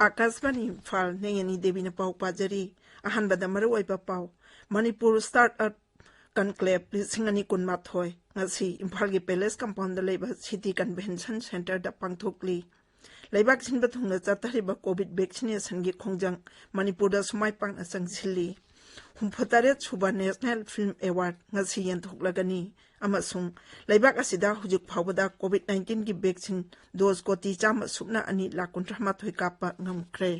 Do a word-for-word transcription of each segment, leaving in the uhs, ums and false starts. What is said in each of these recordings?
ꯑꯥꯀꯥꯁꯕꯥꯅꯤ ꯏꯝꯐꯥꯜ, ꯅꯦꯌꯦꯅꯤ ꯗꯦꯕꯤꯅ ꯄꯥꯎ ꯄꯥꯖꯔꯤ꯫ ꯑꯍꯥꯟꯕꯗ ꯃꯔꯨꯑꯣꯏꯕ ꯄꯥꯎ꯫ ꯃꯅꯤꯄꯨꯔ ꯁ꯭ꯇꯥꯔꯠ ꯑꯞ ꯀꯟꯀ꯭ꯂꯦꯕ ꯂꯤꯁꯤꯡ ꯑꯅꯤ ꯀꯨꯟꯃꯥꯊꯣꯏ ꯉꯁꯤ ꯏꯝꯐꯥꯜꯒꯤ ꯄꯦꯂꯦꯁ ꯀꯝꯄꯥꯎꯟꯗ ꯂꯩꯕ ꯁꯤꯇꯤ ꯀꯟꯚꯦꯟꯁꯟ ꯁꯦꯟꯇꯔꯗ ꯄꯥꯡꯊꯣꯛꯂꯤ꯫ ꯂꯩꯕꯥꯛ ꯁꯤꯟꯕ ꯊꯨꯡꯅ ꯆꯠꯊꯔꯤꯕ ꯀꯣꯚꯤꯗ ꯚꯦꯛꯁꯤꯅꯦꯁꯟꯒꯤ ꯈꯣꯡꯖꯪ ꯃꯅꯤꯄꯨꯔꯗꯁꯨ ꯃꯥꯏ ꯄꯥꯛꯅ ꯆꯪꯁꯤꯜꯂꯤ꯫ ꯍꯨꯝꯐꯨꯇꯔꯦꯠ ꯁꯨꯕ ꯅꯦꯁꯅꯦꯜ ꯐꯤꯜꯝ ꯑꯦꯋꯥꯔꯗ ꯉꯁꯤ ꯌꯦꯟꯊꯣꯛꯂꯒꯅꯤ꯫ ꯑꯃꯁꯨꯡ ꯂꯩꯕꯥꯛ ꯑꯁꯤꯗ ꯍꯧꯖꯤꯛ ꯐꯥꯎꯕꯗ ꯀꯣꯚꯤꯗ ꯅꯥꯏꯟꯇꯤꯟꯒꯤ ꯚꯦꯛꯁꯤꯟ ꯗꯣꯁ ꯀꯣꯇꯤ ꯆꯥꯝꯃ ꯁꯨꯞꯅ ꯑꯅꯤ ꯂꯥꯈ ꯀꯨꯟꯊ꯭ꯔꯥ ꯃꯥꯊꯣꯏ ꯀꯥꯞꯄ ꯉꯝꯈ꯭ꯔꯦ꯫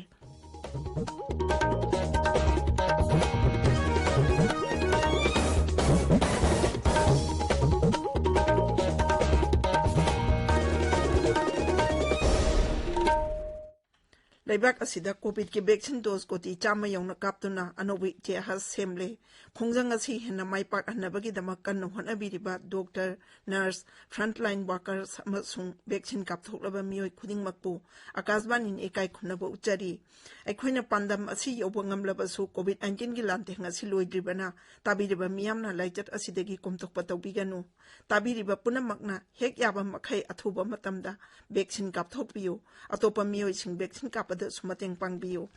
ꯂꯩꯕꯥꯛ ꯑꯁꯤꯗ ꯀꯣꯚꯤꯗꯀꯤ ꯚꯦꯛꯁꯤꯟ ꯗꯣꯁ ꯀꯣꯇꯤ ꯆꯥꯝꯃ ꯌꯧꯅ ꯀꯥꯞꯇꯨꯅ ꯑꯅꯧꯕ ꯏꯇꯤꯍꯥꯁ ꯁꯦꯝꯂꯦ꯫ ꯈꯣꯡꯖꯪ ꯑꯁꯤ ꯍꯦꯟꯅ ꯃꯥꯏ ꯄꯥꯛꯍꯟꯅꯕꯒꯤꯗꯃꯛ ꯀꯟꯅ ꯍꯣꯠꯅꯕꯤꯔꯤꯕ ꯗꯣꯛꯇꯔ, ꯅꯔꯁ, ꯐ꯭ꯔꯟꯠꯂꯥꯏꯟ ꯋꯥꯀꯔꯁ ꯑꯃꯁꯨꯡ ꯚꯦꯛꯁꯤꯟ ꯀꯥꯞꯊꯣꯛꯂꯕ ꯃꯤꯑꯣꯏ ꯈꯨꯗꯤꯡꯃꯛꯄꯨ ꯑꯥꯀꯥꯁꯕꯥꯅꯤꯅ ꯏꯀꯥꯏ ꯈꯨꯝꯅꯕ ꯎꯠꯆꯔꯤ꯫ ꯑꯩꯈꯣꯏꯅ ꯄꯥꯟꯗꯝ ꯑꯁꯤ ꯌꯧꯕ ꯉꯝꯂꯕꯁꯨ ꯀꯣꯚꯤꯗ ꯅꯥꯏꯟꯇꯤꯟꯒꯤ ꯂꯥꯟꯊꯦꯡ ꯑꯁꯤ ꯂꯣꯏꯗ꯭ꯔꯤꯕꯅ ꯇꯥꯕꯤꯔꯤꯕ ꯃꯤꯌꯥꯝꯅ ꯂꯥꯏꯆꯠ ꯑꯁꯤꯗꯒꯤ ꯀꯣꯝꯊꯣꯛꯄ ꯇꯧꯕꯤꯒꯅꯨ꯫ ꯇꯥꯕꯤꯔꯤꯕ ꯄꯨꯝꯅꯃꯛꯅ ꯍꯦꯛ ꯌꯥꯕ ꯃꯈꯩ ꯑꯊꯨꯕ ꯃꯇꯝꯗ ꯚꯦꯛꯁꯤꯟ ꯀꯥꯞꯊꯣꯛꯄꯤꯌꯨ꯫ ꯑꯇꯣꯞꯄ ꯃꯤꯑꯣꯏꯁꯤꯡ ꯚꯦꯛꯁꯤꯟ ꯀꯥꯞꯄꯗꯁꯨ ꯃꯇꯦꯡ ꯄꯥꯡꯕꯤꯌꯨ꯫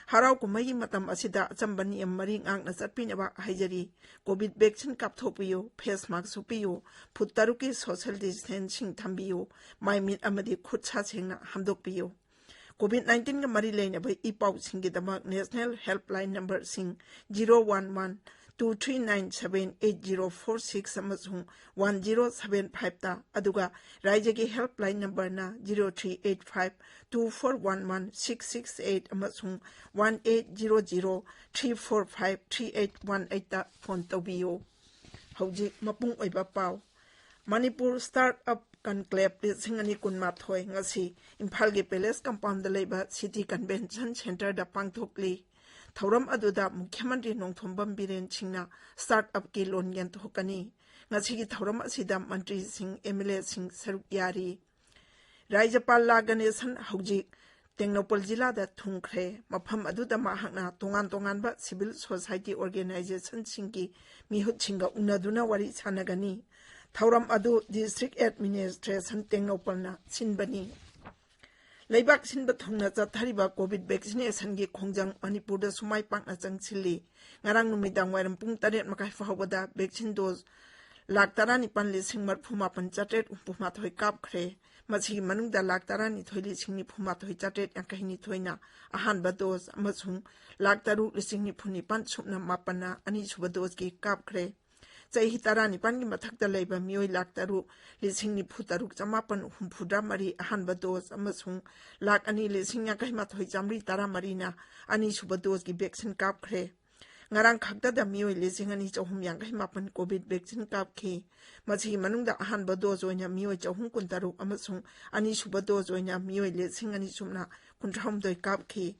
ꯍꯔꯥꯎ ꯀꯨꯝꯍꯩꯒꯤ ꯃꯇꯝ ꯑꯁꯤꯗ ꯑꯆꯝꯕ ꯅꯤꯌꯝ ꯃꯔꯤ ꯉꯥꯛꯅ ꯆꯠꯄꯤꯅꯕ ꯍꯥꯏꯖꯔꯤ꯫ ꯀꯣꯚꯤꯗ ꯚꯦꯛꯁꯤꯟ ꯀꯥꯞꯊꯣꯛꯄꯤꯌꯨ, ꯐꯦꯁ ꯃꯥꯁꯛ ꯎꯞꯄꯤꯌꯨ, ꯐꯨꯠ ꯇꯔꯨꯛꯀꯤ ꯁꯣꯁꯤꯌꯦꯜ ꯗꯤꯁꯇꯦꯟꯁꯤꯡ ꯊꯝꯕꯤꯌꯨ, ꯃꯥꯏ ꯃꯤꯠ ꯑꯃꯗꯤ ꯈꯨꯠ ꯁꯥ ꯁꯦꯡꯅ ꯍꯥꯝꯗꯣꯛꯄꯤꯌꯨ꯫ ꯀꯣꯚꯤꯗ ꯅꯥꯏꯟꯇꯤꯟꯒ ꯃꯔꯤ ꯂꯩꯅꯕ ꯏ ꯄꯥꯎꯁꯤꯡꯒꯤꯗꯃꯛ ꯅꯦꯁꯅꯦꯜ ꯍꯦꯜꯞꯂꯥꯏꯟ ꯅꯝꯕꯔꯁꯤꯡ zero one one two three nine seven eight zero four six ꯑꯃꯁꯨꯡ ꯋꯥꯟ ꯖꯤꯔꯣ ꯁꯚꯦꯟ ꯐꯥꯏꯚꯇ, ꯑꯗꯨꯒ ꯔꯥꯏꯖ꯭ꯌꯒꯤ ꯍꯦꯜꯞꯂꯥꯏꯟ ꯅꯝꯕꯔꯅ zero three eight five two four one one six six eight ꯑꯃꯁꯨꯡ one eight zero zero three four five three eight one ꯑꯩꯠꯇ phone ꯇꯧꯕꯤꯌꯨ꯫ ꯍꯧꯖꯤꯛ ꯃꯄꯨꯡ ꯑꯣꯏꯕ ꯄꯥꯎ꯫ ꯃꯅꯤꯄꯨꯔ ꯁ꯭ꯇꯥꯔꯠ ꯑꯞ ꯀꯟꯀ꯭ꯂꯦꯕ ꯂꯤꯁꯤꯡ ꯑꯅꯤ ꯀꯨꯟꯃꯥꯊꯣꯏ ꯉꯁꯤ ꯏꯝꯐꯥꯜꯒꯤ ꯄꯦꯂꯦꯁ ꯀꯝꯄꯥꯎꯟꯗ ꯂꯩꯕ ꯁꯤꯇꯤ ꯀꯟꯚꯦꯟꯁꯟ ꯁꯦꯟꯇꯔꯗ ꯄꯥꯡꯊꯣꯛꯂꯤ꯫ ꯊꯧꯔꯝ ꯑꯗꯨꯗ ꯃꯨꯈ꯭ꯌ ꯃꯟꯇ꯭ꯔꯤ ꯅꯣꯡꯊꯣꯝꯕꯝ ꯕꯤꯔꯦꯟ ꯁꯤꯡꯅ ꯁ꯭ꯇꯥꯔꯠ ꯑꯞꯀꯤ ꯂꯣꯟ ꯌꯦꯟꯊꯣꯛꯀꯅꯤ꯫ ꯉꯁꯤꯒꯤ ꯊꯧꯔꯝ ꯑꯁꯤꯗ ꯃꯟꯇ꯭ꯔꯤꯁꯤꯡ, ꯑꯦꯝ ꯑꯦꯜ ꯑꯦꯁꯤꯡ ꯁꯔꯨꯛ ꯌꯥꯔꯤ꯫ ꯔꯥꯖ꯭ꯌꯄꯥꯜ ꯂꯥ ꯒꯅꯦꯁꯟ ꯍꯧꯖꯤꯛ ꯇꯦꯡꯅꯧꯄꯜ ꯖꯤꯂꯥꯗ ꯊꯨꯡꯈ꯭ꯔꯦ꯫ ꯃꯐꯝ ꯑꯗꯨꯗ ꯃꯍꯥꯛꯅ ꯇꯣꯉꯥꯟ ꯇꯣꯉꯥꯟꯕ civil society organizationꯁꯤꯡꯒꯤ ꯃꯤꯍꯨꯠꯁꯤꯡꯒ ꯎꯅꯗꯨꯅ ꯋꯥꯔꯤ ꯁꯥꯟꯅꯒꯅꯤ꯫ ꯊꯧꯔꯝ ꯑꯗꯨ District Administration ꯇꯦꯡꯅꯧꯄꯜꯅ ꯁꯤꯟꯕꯅꯤ꯫ ꯂꯩꯕꯥꯛ ꯁꯤꯟꯕ ꯊꯨꯡꯅ ꯆꯠꯊꯔꯤꯕ COVID vaccinationꯒꯤ ꯈꯣꯡꯖꯪ ꯃꯅꯤꯄꯨꯔꯗꯁꯨ ꯃꯥꯏ ꯄꯥꯛꯅ ꯆꯪꯁꯤꯜꯂꯤ꯫ ꯉꯔꯥꯡ ꯅꯨꯃꯤꯗꯥꯡ ꯋꯥꯏꯔꯝ ꯄꯨꯡ ꯇꯔꯦꯠ ꯃꯈꯥꯏ ꯐꯥꯎꯕꯗ vaccine dose ꯂꯥꯈ ꯇꯔꯥꯅꯤꯄꯥꯟ ꯂꯤꯁꯤꯡ ꯃꯔꯤꯐꯨ ꯃꯥꯄꯟ ꯆꯥꯇ꯭ꯔꯦꯠ ꯍꯨꯝꯐꯨ ꯃꯥꯊꯣꯏ ꯀꯥꯞꯈ꯭ꯔꯦ꯫ ꯃꯁꯤꯒꯤ ꯃꯅꯨꯡꯗ ꯂꯥꯈ ꯇꯔꯥꯅꯤꯊꯣꯏ ꯂꯤꯁꯤꯡ ꯅꯤꯐꯨ ꯃꯥꯊꯣꯏ ꯆꯥꯇ꯭ꯔꯦꯠ ꯌꯥꯡꯈꯩ ꯅꯤꯊꯣꯏꯅ ꯑꯍꯥꯟꯕ dose ꯑꯃꯁꯨꯡ ꯂꯥꯈ ꯇꯔꯨꯛ ꯂꯤꯁꯤꯡ ꯅꯤꯐꯨ ꯅꯤꯄꯥꯟ ꯁꯨꯞꯅ ꯃꯥꯄꯟꯅ ꯑꯅꯤꯁꯨꯕ doseꯀꯤ ꯀꯥꯞꯈ꯭ꯔꯦ꯫ ꯆꯍꯤ ꯇꯔꯥꯅꯤꯄꯥꯟꯒꯤ ꯃꯊꯛꯇ ꯂꯩꯕ ꯃꯤꯑꯣꯏ ꯂꯥꯈ ꯇꯔꯨꯛ ꯂꯤꯁꯤꯡ ꯅꯤꯐꯨ ꯇꯔꯨꯛ ꯆꯃꯥꯄꯟ ꯍꯨꯝꯐꯨꯇꯔꯥ ꯃꯔꯤ ꯑꯍꯥꯟꯕ dose ꯑꯃꯁꯨꯡ ꯂꯥꯈ ꯑꯅꯤ ꯂꯤꯁꯤꯡ ꯌꯥꯡꯈꯩ ꯃꯥꯊꯣꯏ ꯆꯥꯃꯔꯤ ꯇꯔꯥ ꯃꯔꯤꯅ ꯑꯅꯤꯁꯨꯕ doseꯀꯤ vaccine ꯀꯥꯞꯈ꯭ꯔꯦ꯫ ꯉꯔꯥꯡ ꯈꯛꯇꯗ ꯃꯤꯑꯣꯏ ꯂꯤꯁꯤꯡ ꯑꯅꯤ ꯆꯍꯨꯝ ꯌꯥꯡꯈꯩ ꯃꯥꯄꯟ COVID vaccine ꯀꯥꯞꯈꯤ꯫ ꯃꯁꯤꯒꯤ ꯃꯅꯨꯡꯗ ꯑꯍꯥꯟꯕ dose ꯑꯣꯏꯅ ꯃꯤꯑꯣꯏ ꯆꯍꯨꯝ ꯀꯨꯟꯇꯔꯨꯛ ꯑꯃꯁꯨꯡ ꯑꯅꯤꯁꯨꯕ dose ꯑꯣꯏꯅ ꯃꯤꯑꯣꯏ ꯂꯤꯁꯤꯡ ꯑꯅꯤ ꯁꯨꯞꯅ ꯀꯨꯟꯊ꯭ꯔꯥꯍꯨꯝꯗꯣꯏ ꯀꯥꯞꯈꯤ꯫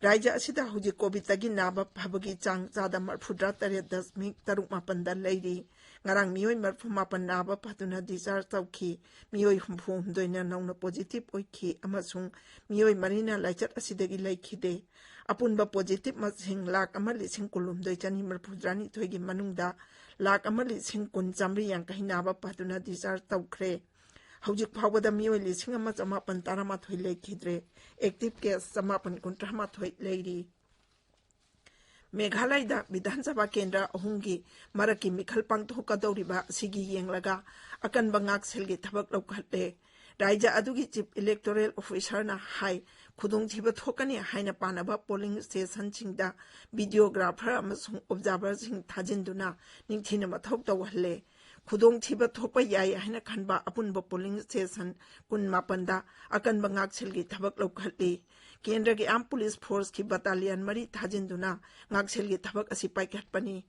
ꯔꯥꯖ꯭ꯌ ꯑꯁꯤꯗ ꯍꯧꯖꯤꯛ COVIDꯇꯒꯤ ꯅꯥꯕ ꯐꯕꯒꯤ ꯆꯥꯡ ꯆꯥꯗ ꯃꯔꯤꯐꯨꯇꯔꯥ ꯇꯔꯦꯠ ꯗꯁꯃꯤꯛ ꯇꯔꯨꯛ ꯃꯥꯄꯟꯗ ꯂꯩꯔꯤ꯫ ꯉꯔꯥꯡ ꯃꯤꯑꯣꯏ ꯃꯔꯤꯐꯨ ꯃꯥꯄꯟ ꯅꯥꯕ ꯐꯗꯨꯅ discharge ꯇꯧꯈꯤ꯫ ꯃꯤꯑꯣꯏ ꯍꯨꯝꯐꯨ ꯍꯨꯝꯗꯣꯏꯅ ꯅꯧꯅ positive ꯑꯣꯏꯈꯤ ꯑꯃꯁꯨꯡ ꯃꯤꯑꯣꯏ ꯃꯔꯤꯅ ꯂꯥꯏꯆꯠ ꯑꯁꯤꯗꯒꯤ ꯂꯩꯈꯤꯗꯦ꯫ ꯑꯄꯨꯟꯕ positive ꯃꯁꯤꯡ ꯂꯥꯈ ꯑꯃ ꯂꯤꯁꯤꯡ ꯀꯨꯟꯍꯨꯝꯗꯣꯏ ꯆꯅꯤ ꯃꯔꯤꯐꯨꯇꯔꯥꯅꯤꯊꯣꯏꯒꯤ ꯃꯅꯨꯡꯗ ꯂꯥꯈ ꯑꯃ ꯂꯤꯁꯤꯡ ꯀꯨꯟ ꯆꯥꯃꯔꯤ ꯌꯥꯡꯈꯩ ꯅꯥꯕ ꯐꯗꯨꯅ discharge ꯇꯧꯈ꯭ꯔꯦ꯫ ꯍꯧꯖꯤꯛ ꯐꯥꯎꯕꯗ ꯃꯤꯑꯣꯏ ꯂꯤꯁꯤꯡ ꯑꯃ ꯆꯃꯥꯄꯟ ꯇꯔꯥꯃꯥꯊꯣꯏ ꯂꯩꯈꯤꯗ꯭ꯔꯦ꯫ Active case ꯆꯃꯥꯄꯟ ꯀꯨꯟꯊ꯭ꯔꯥꯃꯥꯊꯣꯏ ꯂꯩꯔꯤ꯫ ꯃꯦꯘꯥꯂꯌꯗ ꯕꯤꯙꯥꯟ ꯁꯚꯥ ꯀꯦꯟꯗ꯭ꯔ ꯑꯍꯨꯝꯒꯤ ꯃꯔꯛꯀꯤ ꯃꯤꯈꯜ ꯄꯥꯡꯊꯣꯛꯀꯗꯧꯔꯤꯕ ꯑꯁꯤꯒꯤ ꯌꯦꯡꯂꯒ ꯑꯀꯟꯕ ꯉꯥꯛꯁꯦꯜꯒꯤ ꯊꯕꯛ ꯂꯧꯈꯠꯂꯦ꯫ ꯔꯥꯖ꯭ꯌ ꯑꯗꯨꯒꯤ Chief Electoral Officerꯅ ꯍꯥꯏ, ꯈꯨꯗꯣꯡꯊꯤꯕ ꯊꯣꯛꯀꯅꯤ ꯍꯥꯏꯅ ꯄꯥꯅꯕ polling stationꯁꯤꯡꯗ videographer ꯑꯃꯁꯨꯡ observerꯁꯤꯡ ꯊꯥꯖꯤꯟꯗꯨꯅ ꯅꯤꯡꯊꯤꯅ ꯃꯊꯧ ꯇꯧꯍꯜꯂꯦ꯫ ꯈꯨꯗꯣꯡꯊꯤꯕ ꯊꯣꯛꯄ ꯌꯥꯏ ꯍꯥꯏꯅ ꯈꯟꯕ ꯑꯄꯨꯟꯕ polling station ꯀꯨꯟꯃꯥꯄꯟꯗ ꯑꯀꯟꯕ ꯉꯥꯛꯁꯦꯜꯒꯤ ꯊꯕꯛ ꯂꯧꯈꯠꯂꯤ꯫ ꯀꯦꯟꯗ꯭ꯔꯒꯤ armed police forceꯀꯤ battalion ꯃꯔꯤ ꯊꯥꯖꯤꯟꯗꯨꯅ ꯉꯥꯛꯁꯦꯜꯒꯤ ꯊꯕꯛ ꯑꯁꯤ ꯄꯥꯏꯈꯠꯄꯅꯤ꯫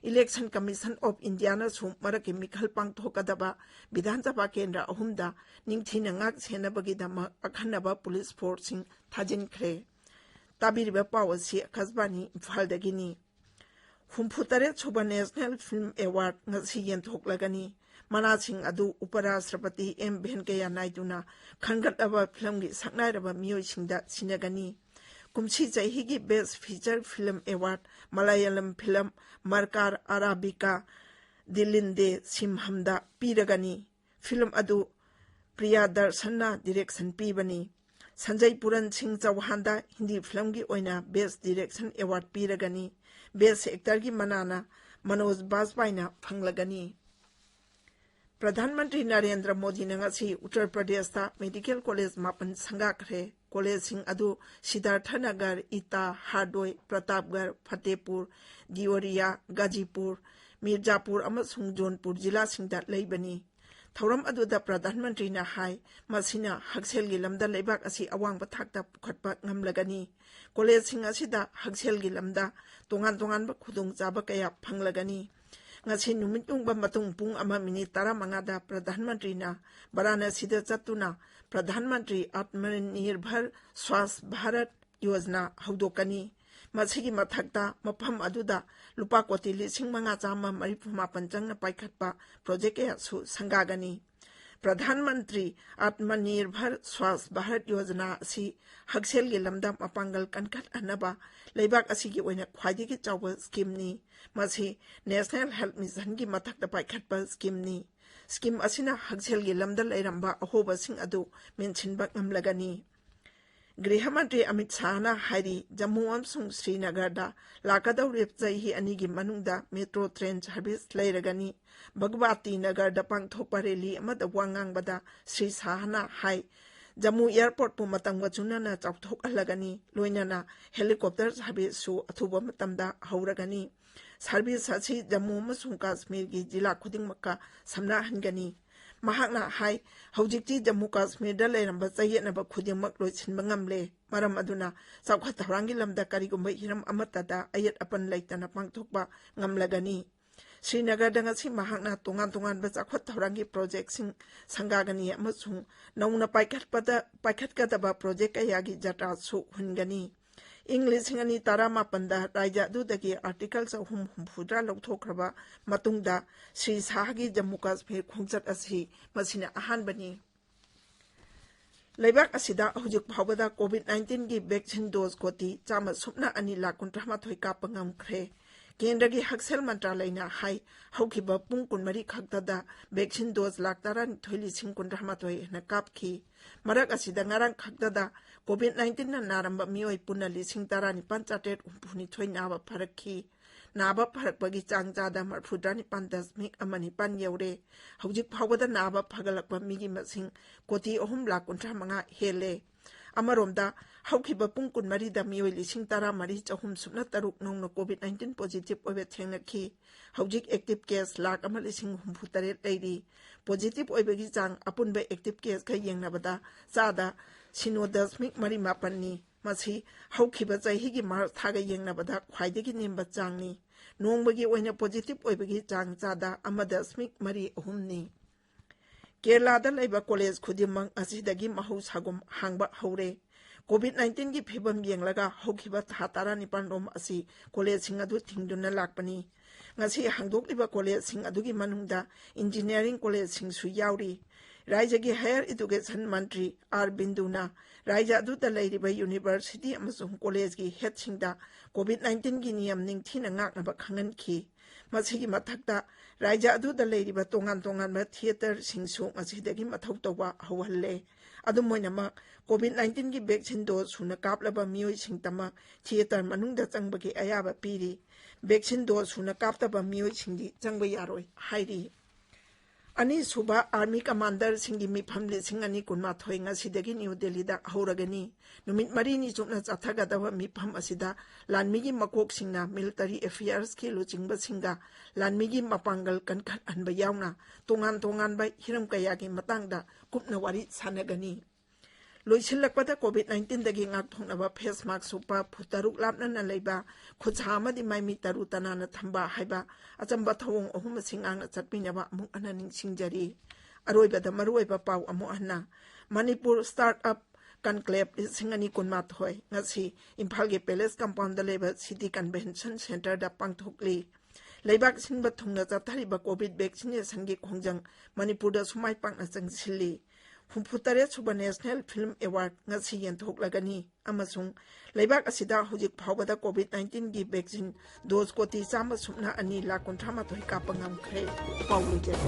Election Commission of Indiaꯅꯁꯨ ꯃꯔꯛꯀꯤ ꯃꯤꯈꯜ ꯄꯥꯡꯊꯣꯛꯀꯗꯕ ꯕꯤꯙꯥꯟ ꯁꯚꯥ ꯀꯦꯟꯗ꯭ꯔ ꯑꯍꯨꯝꯗ ꯅꯤꯡꯊꯤꯅ ꯉꯥꯛ ꯁꯦꯟꯅꯕꯒꯤꯗꯃꯛ ꯑꯈꯟꯅꯕ police forceꯁꯤꯡ ꯊꯥꯖꯤꯟꯈ꯭ꯔꯦ꯫ ꯇꯥꯕꯤꯔꯤꯕ ꯄꯥꯎ ꯑꯁꯤ ꯑꯀꯥꯁꯕꯥꯅꯤ ꯏꯝꯐꯥꯜꯗꯒꯤꯅꯤ꯫ ꯍꯨꯝꯐꯨꯇꯔꯦꯠ ꯁꯨꯕ National Film Award ꯉꯁꯤ ꯌꯦꯟꯊꯣꯛꯂꯒꯅꯤ꯫ ꯃꯅꯥꯁꯤꯡ ꯑꯗꯨ ꯎꯄꯔꯥꯁꯇ꯭ꯔꯄꯇꯤ ꯑꯦꯝ ꯚꯦꯟꯀꯌꯥ ꯅꯥꯏꯗꯨꯅ ꯈꯟꯒꯠꯂꯕ ꯐꯤꯂꯝꯒꯤ ꯁꯛꯅꯥꯏꯔꯕ ꯃꯤꯑꯣꯏꯁꯤꯡꯗ ꯁꯤꯟꯅꯒꯅꯤ꯫ ꯀꯨꯝꯁꯤ ꯆꯍꯤꯒꯤ Best Feature Film Award Malayalam film Marakkar Arabikadalinte ꯁꯤꯝꯍꯝꯗ ꯄꯤꯔꯒꯅꯤ꯫ ꯐꯤꯂꯝ ꯑꯗꯨ ꯄ꯭ꯔꯤꯌꯥꯗꯔꯁꯟꯅ ꯗꯤꯔꯦꯛꯁꯟ ꯄꯤꯕꯅꯤ꯫ ꯁꯟꯖꯩ ꯄꯨꯔꯟ ꯁꯤꯡ ꯆꯧꯍꯥꯟꯗ ꯍꯤꯟꯗꯤ ꯐꯤꯂꯝꯒꯤ ꯑꯣꯏꯅ Best Direction Award ꯄꯤꯔꯒꯅꯤ꯫ Best Actorꯒꯤ ꯃꯅꯥꯅ Manoj ꯕꯥꯖꯄꯥꯏꯅ ꯐꯪꯂꯒꯅꯤ꯫ Pradhan Mantri Narendra ꯃꯣꯗꯤꯅ ꯉꯁꯤ ꯎꯠꯇꯔ ꯄ꯭ꯔꯗꯦꯁꯇ ꯃꯦꯗꯤꯀꯦꯜ ꯀꯣꯂꯦꯖ ꯃꯥꯄꯟ ꯁꯪꯒꯥꯈ꯭ꯔꯦ꯫ ꯀꯣꯂꯦꯖꯁꯤꯡ ꯑꯗꯨ ꯁꯤꯗꯥꯔꯊ ꯅꯒꯔ, ꯏꯇꯥ, ꯍꯥꯔꯗꯣꯏ, ꯄ꯭ꯔꯇꯥꯞꯒꯔ, ꯐꯇꯦꯄꯨꯔ, ꯗꯤꯑꯣꯔꯤꯌꯥ, ꯒꯥꯖꯤꯄꯨꯔ, ꯃꯤꯔꯖꯥꯄꯨꯔ ꯑꯃꯁꯨꯡ ꯖꯣꯟꯄꯨꯔ ꯖꯤꯂꯥꯁꯤꯡꯗ ꯂꯩꯕꯅꯤ꯫ ꯊꯧꯔꯝ ꯑꯗꯨꯗ ꯄ꯭ꯔꯙꯥꯟ ꯃꯟꯇ꯭ꯔꯤꯅ ꯍꯥꯏ, ꯃꯁꯤꯅ ꯍꯛꯁꯦꯜꯒꯤ ꯂꯝꯗ ꯂꯩꯕꯥꯛ ꯑꯁꯤ ꯑꯋꯥꯡꯕ ꯊꯥꯛꯇ ꯄꯨꯈꯠꯄ ꯉꯝꯂꯒꯅꯤ꯫ ꯀꯣꯂꯦꯖꯁꯤꯡ ꯑꯁꯤꯗ ꯍꯛꯁꯦꯜꯒꯤ ꯂꯝꯗ ꯇꯣꯉꯥꯟ ꯇꯣꯉꯥꯟꯕ ꯈꯨꯗꯣꯡꯆꯥꯕ ꯀꯌꯥ ꯐꯪꯂꯒꯅꯤ꯫ ꯉꯁꯤ ꯅꯨꯃꯤꯠ ꯌꯨꯡꯕ ꯃꯇꯨꯡ ꯄꯨꯡ ꯑꯃ ꯃꯤꯅꯤꯠ ꯇꯔꯥꯃꯉꯥꯗ ꯄ꯭ꯔꯙꯥꯟ ꯃꯟꯇ꯭ꯔꯤꯅ ꯕꯔꯥꯅꯥꯁꯤꯗ ꯆꯠꯇꯨꯅ ꯄ꯭ꯔꯙꯥꯟ ꯃꯟꯇ꯭ꯔꯤ ꯑꯥꯠꯃꯅꯤꯔꯚꯔ ꯁ꯭ꯋꯥꯁ ꯚꯥꯔꯠ ꯌꯣꯖꯅꯥ ꯍꯧꯗꯣꯛꯀꯅꯤ꯫ ꯃꯁꯤꯒꯤ ꯃꯊꯛꯇ ꯃꯐꯝ ꯑꯗꯨꯗ ꯂꯨꯄꯥ ꯀꯣꯇꯤ ꯂꯤꯁꯤꯡ ꯃꯉꯥ ꯆꯥꯝꯃ ꯃꯔꯤꯐꯨ ꯃꯥꯄꯟ ꯆꯪꯅ ꯄꯥꯏꯈꯠꯄ ꯄ꯭ꯔꯣꯖꯦꯛ ꯀꯌꯥꯁꯨ ꯁꯪꯒꯥꯒꯅꯤ꯫ ꯄ꯭ꯔꯙꯥꯟ ꯃꯟꯇ꯭ꯔꯤ ꯑꯥꯠꯃꯅꯤꯔꯚꯔ ꯁ꯭ꯋꯥꯁ ꯚꯥꯔꯠ ꯌꯣꯖꯅꯥ ꯑꯁꯤ ꯍꯛꯁꯦꯜꯒꯤ ꯂꯝꯗ ꯃꯄꯥꯡꯒꯜ ꯀꯟꯈꯠꯍꯟꯅꯕ ꯂꯩꯕꯥꯛ ꯑꯁꯤꯒꯤ ꯑꯣꯏꯅ ꯈ꯭ꯋꯥꯏꯗꯒꯤ ꯆꯥꯎꯕ ꯁ꯭ꯀꯤꯝꯅꯤ꯫ ꯃꯁꯤ ꯅꯦꯁꯅꯦꯜ ꯍꯦꯜꯊ ꯃꯤꯁꯟꯒꯤ ꯃꯊꯛꯇ ꯄꯥꯏꯈꯠꯄ ꯁ꯭ꯀꯤꯝꯅꯤ꯫ ꯁ꯭ꯀꯤꯝ ꯑꯁꯤꯅ ꯍꯛꯁꯦꯜꯒꯤ ꯂꯝꯗ ꯂꯩꯔꯝꯕ ꯑꯍꯣꯕꯁꯤꯡ ꯑꯗꯨ ꯃꯦꯟꯁꯤꯟꯕ ꯉꯝꯂꯒꯅꯤ꯫ ꯒ꯭ꯔꯤꯍ ꯃꯟꯇ꯭ꯔꯤ ꯑꯃꯤꯠ ꯁꯥꯍꯅ ꯍꯥꯏꯔꯤ, ꯖꯝꯃꯨ ꯑꯃꯁꯨꯡ ꯁ꯭ꯔꯤꯅꯒꯔꯗ ꯂꯥꯛꯀꯗꯧꯔꯤꯕ ꯆꯍꯤ ꯑꯅꯤꯒꯤ ꯃꯅꯨꯡꯗ ꯃꯦꯇ꯭ꯔꯣ ꯇ꯭ꯔꯦꯟ ꯁꯔꯚꯤꯁ ꯂꯩꯔꯒꯅꯤ꯫ ꯚꯒꯋꯥꯇꯤ ꯅꯒꯔꯗ ꯄꯥꯡꯊꯣꯛꯄ ꯔꯦꯂꯤ ꯑꯃꯗ ꯋꯥ ꯉꯥꯡꯕꯗ ꯁ꯭ꯔꯤ ꯁꯥꯍꯅ ꯍꯥꯏ, ꯖꯝꯃꯨ ꯑꯦꯌꯔꯄꯣꯔꯠꯄꯨ ꯃꯇꯝꯒ ꯆꯨꯅꯅ ꯆꯥꯎꯊꯣꯛꯍꯜꯂꯒꯅꯤ, ꯂꯣꯏꯅꯅ ꯍꯦꯂꯤꯀꯣꯞꯇꯔ ꯁꯔꯚꯤꯁꯁꯨ ꯑꯊꯨꯕ ꯃꯇꯝꯗ ꯍꯧꯔꯒꯅꯤ꯫ ꯁꯔꯚꯤꯁ ꯑꯁꯤ ꯖꯝꯃꯨ ꯑꯃꯁꯨꯡ ꯀꯥꯁꯃꯤꯔꯒꯤ ꯖꯤꯂꯥ ꯈꯨꯗꯤꯡꯃꯛꯀ ꯁꯝꯅꯍꯟꯒꯅꯤ꯫ ꯃꯍꯥꯛꯅ ꯍꯥꯏ, ꯍꯧꯖꯤꯛꯇꯤ ꯖꯝꯃꯨ ꯀꯥꯁꯃꯤꯔꯗ ꯂꯩꯔꯝꯕ ꯆꯌꯦꯠꯅꯕ ꯈꯨꯗꯤꯡꯃꯛ ꯂꯣꯏꯁꯤꯟꯕ ꯉꯝꯂꯦ꯫ ꯃꯔꯝ ꯑꯗꯨꯅ ꯆꯥꯎꯈꯠ ꯊꯧꯔꯥꯡꯒꯤ ꯂꯝꯗ ꯀꯔꯤꯒꯨꯝꯕ ꯍꯤꯔꯝ ꯑꯃꯠꯇꯗ ꯑꯌꯦꯠ ꯑꯄꯟ ꯂꯩꯇꯅ ꯄꯥꯡꯊꯣꯛꯄ ꯉꯝꯂꯒꯅꯤ꯫ ꯁ꯭ꯔꯤꯅꯒꯔꯗ ꯉꯁꯤ ꯃꯍꯥꯛꯅ ꯇꯣꯉꯥꯟ ꯇꯣꯉꯥꯟꯕ ꯆꯥꯎꯈꯠ ꯊꯧꯔꯥꯡꯒꯤ ꯄ꯭ꯔꯣꯖꯦꯛꯁꯤꯡ ꯁꯪꯒꯥꯒꯅꯤ ꯑꯃꯁꯨꯡ ꯅꯧꯅ ꯄꯥꯏꯈꯠꯄꯗ, ꯄꯥꯏꯈꯠꯀꯗꯕ ꯄ꯭ꯔꯣꯖꯦꯛ ꯀꯌꯥꯒꯤ ꯖꯥꯇ꯭ꯔꯥꯁꯨ ꯍꯨꯟꯒꯅꯤ꯫ ꯏꯪ ꯂꯤꯁꯤꯡ ꯑꯅꯤ ꯇꯔꯥꯃꯥꯄꯟꯗ ꯔꯥꯖ꯭ꯌ ꯑꯗꯨꯗꯒꯤ Article ꯆꯍꯨꯝ ꯍꯨꯝꯐꯨꯇꯔꯥ ꯂꯧꯊꯣꯛꯈ꯭ꯔꯕ ꯃꯇꯨꯡꯗ ꯁ꯭ꯔꯤ ꯁꯥꯍꯒꯤ ꯖꯝꯃꯨ ꯀꯥꯁꯃꯤꯔ ꯈꯣꯡꯆꯠ ꯑꯁꯤ ꯃꯁꯤꯅ ꯑꯍꯥꯟꯕꯅꯤ꯫ ꯂꯩꯕꯥꯛ ꯑꯁꯤꯗ ꯍꯧꯖꯤꯛ ꯐꯥꯎꯕꯗ COVID nineteenꯒꯤ vaccine dose ꯀꯣꯇꯤ ꯆꯥꯝꯃ ꯁꯨꯞꯅ ꯑꯅꯤ ꯂꯥꯈ ꯀꯨꯟꯊ꯭ꯔꯥ ꯃꯥꯊꯣꯏ ꯀꯥꯞꯄ ꯉꯝꯈ꯭ꯔꯦ꯫ ꯀꯦꯟꯗ꯭ꯔꯒꯤ ꯍꯛꯁꯦꯜ ꯃꯟꯇ꯭ꯔꯥꯂꯌꯅ ꯍꯥꯏ, ꯍꯧꯈꯤꯕ ꯄꯨꯡ ꯀꯨꯟꯃꯔꯤ ꯈꯛꯇꯗ vaccine dose ꯂꯥꯈ ꯇꯔꯥꯅꯤꯊꯣꯏ ꯂꯤꯁꯤꯡ ꯀꯨꯟꯊ꯭ꯔꯥ ꯃꯥꯊꯣꯏ ꯍꯦꯟꯅ ꯀꯥꯞꯈꯤ꯫ ꯃꯔꯛ ꯑꯁꯤꯗ ꯉꯔꯥꯡ ꯈꯛꯇꯗ COVID nineteenꯅ ꯅꯥꯔꯝꯕ ꯃꯤꯑꯣꯏ ꯄꯨꯟꯅ ꯂꯤꯁꯤꯡ ꯇꯔꯥꯅꯤꯄꯥꯟ ꯆꯥꯇ꯭ꯔꯦꯠ ꯍꯨꯝꯐꯨꯅꯤꯊꯣꯏ ꯅꯥꯕ ꯐꯔꯛꯈꯤ꯫ ꯅꯥꯕ ꯐꯔꯛꯄꯒꯤ ꯆꯥꯡ ꯆꯥꯗ ꯃꯔꯐꯨꯇꯔꯥꯅꯤꯄꯥꯟ ꯗꯁꯃꯤꯛ ꯑꯃ ꯅꯤꯄꯥꯟ ꯌꯧꯔꯦ꯫ ꯍꯧꯖꯤꯛ ꯐꯥꯎꯕꯗ ꯅꯥꯕ ꯐꯒꯠꯂꯛꯄ ꯃꯤꯒꯤ ꯃꯁꯤꯡ ꯀꯣꯇꯤ ꯑꯍꯨꯝ ꯂꯥꯈ ꯀꯨꯟꯊ꯭ꯔꯥ ꯃꯉꯥ ꯍꯦꯜꯂꯦ꯫ ꯑꯃꯔꯣꯝꯗ, ꯍꯧꯈꯤꯕ ꯄꯨꯡ ꯀꯨꯟꯃꯔꯤꯗ ꯃꯤꯑꯣꯏ ꯂꯤꯁꯤꯡ ꯇꯔꯥꯃꯔꯤ ꯆꯍꯨꯝ ꯁꯨꯞꯅ ꯇꯔꯨꯛ ꯅꯧꯅ COVID nineteen positive ꯑꯣꯏꯕ ꯊꯦꯡꯅꯈꯤ꯫ ꯍꯧꯖꯤꯛ active case ꯂꯥꯈ ꯑꯃ ꯂꯤꯁꯤꯡ ꯍꯨꯝꯐꯨ ꯇꯔꯦꯠ ꯂꯩꯔꯤ꯫ Positive ꯑꯣꯏꯕꯒꯤ ꯆꯥꯡ ꯑꯄꯨꯟꯕ active caseꯀ ꯌꯦꯡꯅꯕꯗ ꯆꯥꯗ ꯁꯤꯅꯣ ꯗꯁꯃꯤꯛ ꯃꯔꯤ ꯃꯥꯄꯟꯅꯤ꯫ ꯃꯁꯤ ꯍꯧꯈꯤꯕ ꯆꯍꯤꯒꯤ ꯃꯥꯔꯆ ꯊꯥꯒ ꯌꯦꯡꯅꯕꯗ ꯈ꯭ꯋꯥꯏꯗꯒꯤ ꯅꯦꯝꯕ ꯆꯥꯡꯅꯤ꯫ ꯅꯣꯡꯃꯒꯤ ꯑꯣꯏꯅ positive ꯑꯣꯏꯕꯒꯤ ꯆꯥꯡ ꯆꯥꯗ ꯑꯃ ꯗꯁꯃꯤꯛ ꯃꯔꯤ ꯑꯍꯨꯝꯅꯤ꯫ ꯀꯦꯔꯂꯥꯗ ꯂꯩꯕ ꯀꯣꯂꯦꯖ ꯈꯨꯗꯤꯡꯃꯛ ꯑꯁꯤꯗꯒꯤ ꯃꯍꯧꯁꯥꯒꯨꯝ ꯍꯥꯡꯕ ꯍꯧꯔꯦ꯫ COVID nineteenꯒꯤ ꯐꯤꯕꯝ ꯌꯦꯡꯂꯒ ꯍꯧꯈꯤꯕ ꯊꯥ ꯇꯔꯥꯅꯤꯄꯥꯟ ꯔꯣꯝ ꯑꯁꯤ ꯀꯣꯂꯦꯖꯁꯤꯡ ꯑꯗꯨ ꯊꯤꯡꯗꯨꯅ ꯂꯥꯛꯄꯅꯤ꯫ ꯉꯁꯤ ꯍꯥꯡꯗꯣꯛꯂꯤꯕ ꯀꯣꯂꯦꯖꯁꯤꯡ ꯑꯗꯨꯒꯤ ꯃꯅꯨꯡꯗ engineering ꯀꯣꯂꯦꯖꯁꯤꯡꯁꯨ ꯌꯥꯎꯔꯤ꯫ ꯔꯥꯖ꯭ꯌꯒꯤ higher education ꯃꯟꯇ꯭ꯔꯤ ꯑꯥꯔ ꯕꯤꯟꯗꯨꯅ ꯔꯥꯖ꯭ꯌ ꯑꯗꯨꯗ ꯂꯩꯔꯤꯕ university ꯑꯃꯁꯨꯡ ꯀꯣꯂꯦꯖꯀꯤ headꯁꯤꯡꯗ COVID nineteenꯒꯤ ꯅꯤꯌꯝ ꯅꯤꯡꯊꯤꯅ ꯉꯥꯛꯅꯕ ꯈꯪꯍꯟꯈꯤ꯫ ꯃꯁꯤꯒꯤ ꯃꯊꯛꯇ ꯔꯥꯖ꯭ꯌ ꯑꯗꯨꯗ ꯂꯩꯔꯤꯕ ꯇꯣꯉꯥꯟ ꯇꯣꯉꯥꯟꯕ theatreꯁꯤꯡꯁꯨ ꯉꯁꯤꯗꯒꯤ ꯃꯊꯧ ꯇꯧꯕ ꯍꯧꯍꯜꯂꯦ꯫ ꯑꯗꯨꯝ ꯑꯣꯏꯅꯃꯛ, COVID nineteenꯒꯤ vaccine dose ꯁꯨꯅ ꯀꯥꯞꯂꯕ ꯃꯤꯑꯣꯏꯁꯤꯡꯇꯃꯛ theatre ꯃꯅꯨꯡꯗ ꯆꯪꯕꯒꯤ ꯑꯌꯥꯕ ꯄꯤꯔꯤ꯫ Vaccine dose ꯁꯨꯅ ꯀꯥꯞꯇꯕ ꯃꯤꯑꯣꯏꯁꯤꯡꯗꯤ ꯆꯪꯕ ꯌꯥꯔꯣꯏ ꯍꯥꯏꯔꯤ꯫ ꯑꯅꯤꯁꯨꯕ army commanderꯁꯤꯡꯒꯤ ꯃꯤꯐꯝ ꯂꯤꯁꯤꯡ ꯑꯅꯤ ꯀꯨꯟꯃꯥꯊꯣꯏ ꯉꯁꯤꯗꯒꯤ ꯅ꯭ꯌꯨ ꯗꯦꯜꯂꯤꯗ ꯍꯧꯔꯒꯅꯤ꯫ ꯅꯨꯃꯤꯠ ꯃꯔꯤꯅꯤ ꯆꯨꯞꯅ ꯆꯠꯊꯒꯗꯕ ꯃꯤꯐꯝ ꯑꯁꯤꯗ ꯂꯥꯟꯃꯤꯒꯤ ꯃꯀꯣꯛꯁꯤꯡꯅ military affairsꯀꯤ ꯂꯨꯆꯤꯡꯕꯁꯤꯡꯒ ꯂꯥꯟꯃꯤꯒꯤ ꯃꯄꯥꯡꯒꯜ ꯀꯟꯈꯠꯍꯟꯕ ꯌꯥꯎꯅ ꯇꯣꯉꯥꯟ ꯇꯣꯉꯥꯟꯕ ꯍꯤꯔꯝ ꯀꯌꯥꯒꯤ ꯃꯇꯥꯡꯗ ꯀꯨꯞꯅ ꯋꯥꯔꯤ ꯁꯥꯟꯅꯒꯅꯤ꯫ ꯂꯣꯏꯁꯤꯜꯂꯛꯄꯗ, COVID nineteenꯗꯒꯤ ꯉꯥꯛꯊꯣꯛꯅꯕ face mask ꯎꯞꯄ, ꯐꯨꯠ ꯇꯔꯨꯛ ꯂꯥꯞꯅꯅ ꯂꯩꯕ, ꯈꯨꯠꯁꯥ ꯑꯃꯗꯤ ꯃꯥꯏꯃꯤꯠ ꯇꯔꯨ ꯇꯅꯥꯟꯅ ꯊꯝꯕ ꯍꯥꯏꯕ ꯑꯆꯝꯕ ꯊꯧꯑꯣꯡ ꯑꯍꯨꯝ ꯑꯁꯤ ꯉꯥꯛꯅ ꯆꯠꯄꯤꯅꯕ ꯑꯃꯨꯛ ꯍꯟꯅ ꯅꯤꯡꯁꯤꯡꯖꯔꯤ꯫ ꯑꯔꯣꯏꯕꯗ ꯃꯔꯨꯑꯣꯏꯕ ꯄꯥꯎ ꯑꯃꯨꯛ ꯍꯟꯅ꯫ ꯃꯅꯤꯄꯨꯔ startup Conclave ꯂꯤꯁꯤꯡ ꯑꯅꯤ ꯀꯨꯟꯃꯥꯊꯣꯏ ꯉꯁꯤ ꯏꯝꯐꯥꯜꯒꯤ Palace Compoundꯗ ꯂꯩꯕ City Convention Centreꯗ ꯄꯥꯡꯊꯣꯛꯂꯤ꯫ ꯂꯩꯕꯥꯛ ꯁꯤꯟꯕ ꯊꯨꯡꯅ ꯆꯠꯊꯔꯤꯕ COVID vaccinationꯒꯤ ꯈꯣꯡꯖꯪ ꯃꯅꯤꯄꯨꯔꯗꯁꯨ ꯃꯥꯏ ꯄꯥꯛꯅ ꯆꯪꯁꯤꯜꯂꯤ꯫ ꯍꯨꯝꯐꯨꯇꯔꯦꯠ ꯁꯨꯕ National Film Award ꯉꯁꯤ ꯌꯦꯟꯊꯣꯛꯂꯒꯅꯤ ꯑꯃꯁꯨꯡ ꯂꯩꯕꯥꯛ ꯑꯁꯤꯗ ꯍꯧꯖꯤꯛ ꯐꯥꯎꯕꯗ COVID nineteenꯒꯤ vaccine dose ꯀꯣꯇꯤ ꯆꯥꯝꯃ ꯁꯨꯞꯅ ꯑꯅꯤ ꯂꯥꯈ ꯀꯨꯟꯊ꯭ꯔꯥ ꯃꯥꯊꯣꯏ ꯀꯥꯞꯄ ꯉꯝꯈ꯭ꯔꯦ꯫ ꯄꯥꯎ ꯂꯣꯏꯖꯔꯦ꯫